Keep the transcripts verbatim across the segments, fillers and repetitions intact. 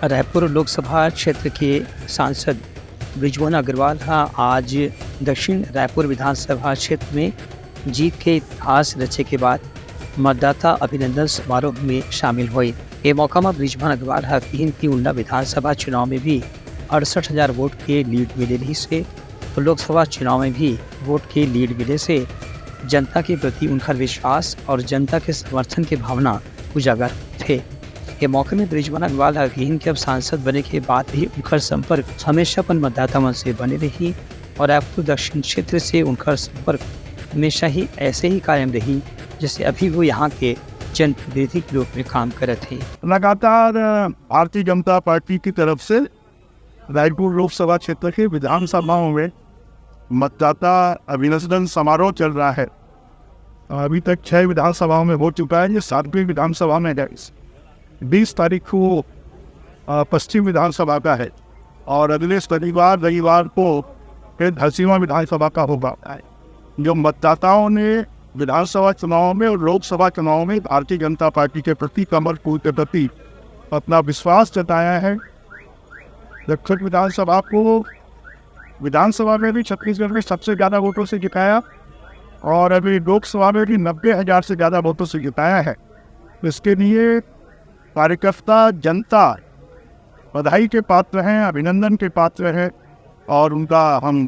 रायपुर लोकसभा क्षेत्र के सांसद बृजमोहन अग्रवाल ह आज दक्षिण रायपुर विधानसभा क्षेत्र में जीत के इतिहास रचे के बाद मतदाता अभिनंदन समारोह में शामिल होए। ए मौका म बृजमोहन अग्रवाल ह किहिन कि उनला विधानसभा चुनाव में भी अड़सठ हजार वोट के लीड मिले रहिस हे, तो लोकसभा चुनाव में भी वोट के लीड मिले से जनता के प्रति उनकर विश्वास और जनता के समर्थन के भावना उजागर थे। ये मौके में बृजमोहन अग्रवाल ह किहिन कि अब सांसद बने के बाद भी उनकर संपर्क हमेशा अपन मतदाता मन से बने रही और रायपुर दक्षिण क्षेत्र से उनकर संपर्क हमेशा ही ऐसे ही कायम रही, जैसे अभी वो यहाँ के जनप्रतिनिधि के रूप में काम करत हे। लगातार भारतीय जनता पार्टी की तरफ से रायपुर लोकसभा क्षेत्र के विधानसभाओं में मतदाता अभिनंदन समारोह चल रहा है। अभी तक छह विधानसभाओं में हो चुका है, ये सातवीं विधानसभा में है। बीस तारीख को अ, पश्चिम विधानसभा का है और अगले शनिवार रविवार को फिर धरसीवा विधानसभा का होगा। जो मतदाताओं ने विधानसभा चुनाव में और लोकसभा चुनाव में भारतीय जनता पार्टी के प्रति, कमल फूल के प्रति अपना विश्वास जताया है। दक्षिण विधानसभा को, विधानसभा में भी छत्तीसगढ़ में सबसे ज़्यादा वोटों से जिताया और अभी लोकसभा में भी नब्बे हजार से ज़्यादा वोटों से जिताया है। इसके लिए कार्यकर्ता, जनता बधाई के पात्र हैं, अभिनंदन के पात्र हैं और उनका हम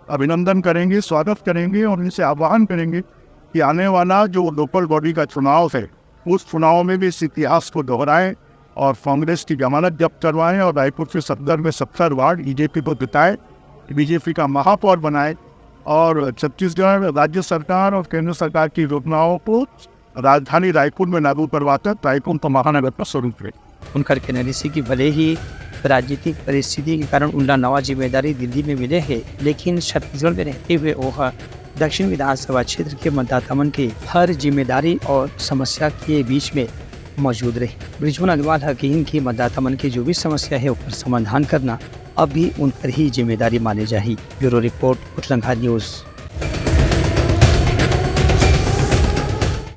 अभिनंदन करेंगे, स्वागत करेंगे और उनसे आह्वान करेंगे कि आने वाला जो लोकल बॉडी का चुनाव है, उस चुनाव में भी इस इतिहास को दोहराएं और कांग्रेस की जमानत जब्त करवाएं और रायपुर के सत्तर में सत्तर वार्ड बीजेपी को जिताएं, बीजेपी का महापौर बनाएं और छत्तीसगढ़ राज्य सरकार और केंद्र सरकार की योजनाओं को राजधानी रायपुर में लागू करवाकर रायपुर को महानगर का स्वरूप दें। उनकर कहना रहिस कि भले ही राजनीतिक परिस्थिति के कारण उनला नवा जिम्मेदारी दिल्ली में मिले हे, लेकिन छत्तीसगढ़ में रहते हुए ओह दक्षिण विधानसभा क्षेत्र के मतदाता मन के हर जिम्मेदारी और समस्या के बीच में मौजूद रही। बृजमोहन अग्रवाल ह किहिन कि मतदाता मन के जो भी समस्या है, ओकर समाधान करना अब भी उनकर ही जिम्मेदारी माने जाही। ब्यूरो रिपोर्ट, उठलंघा न्यूज।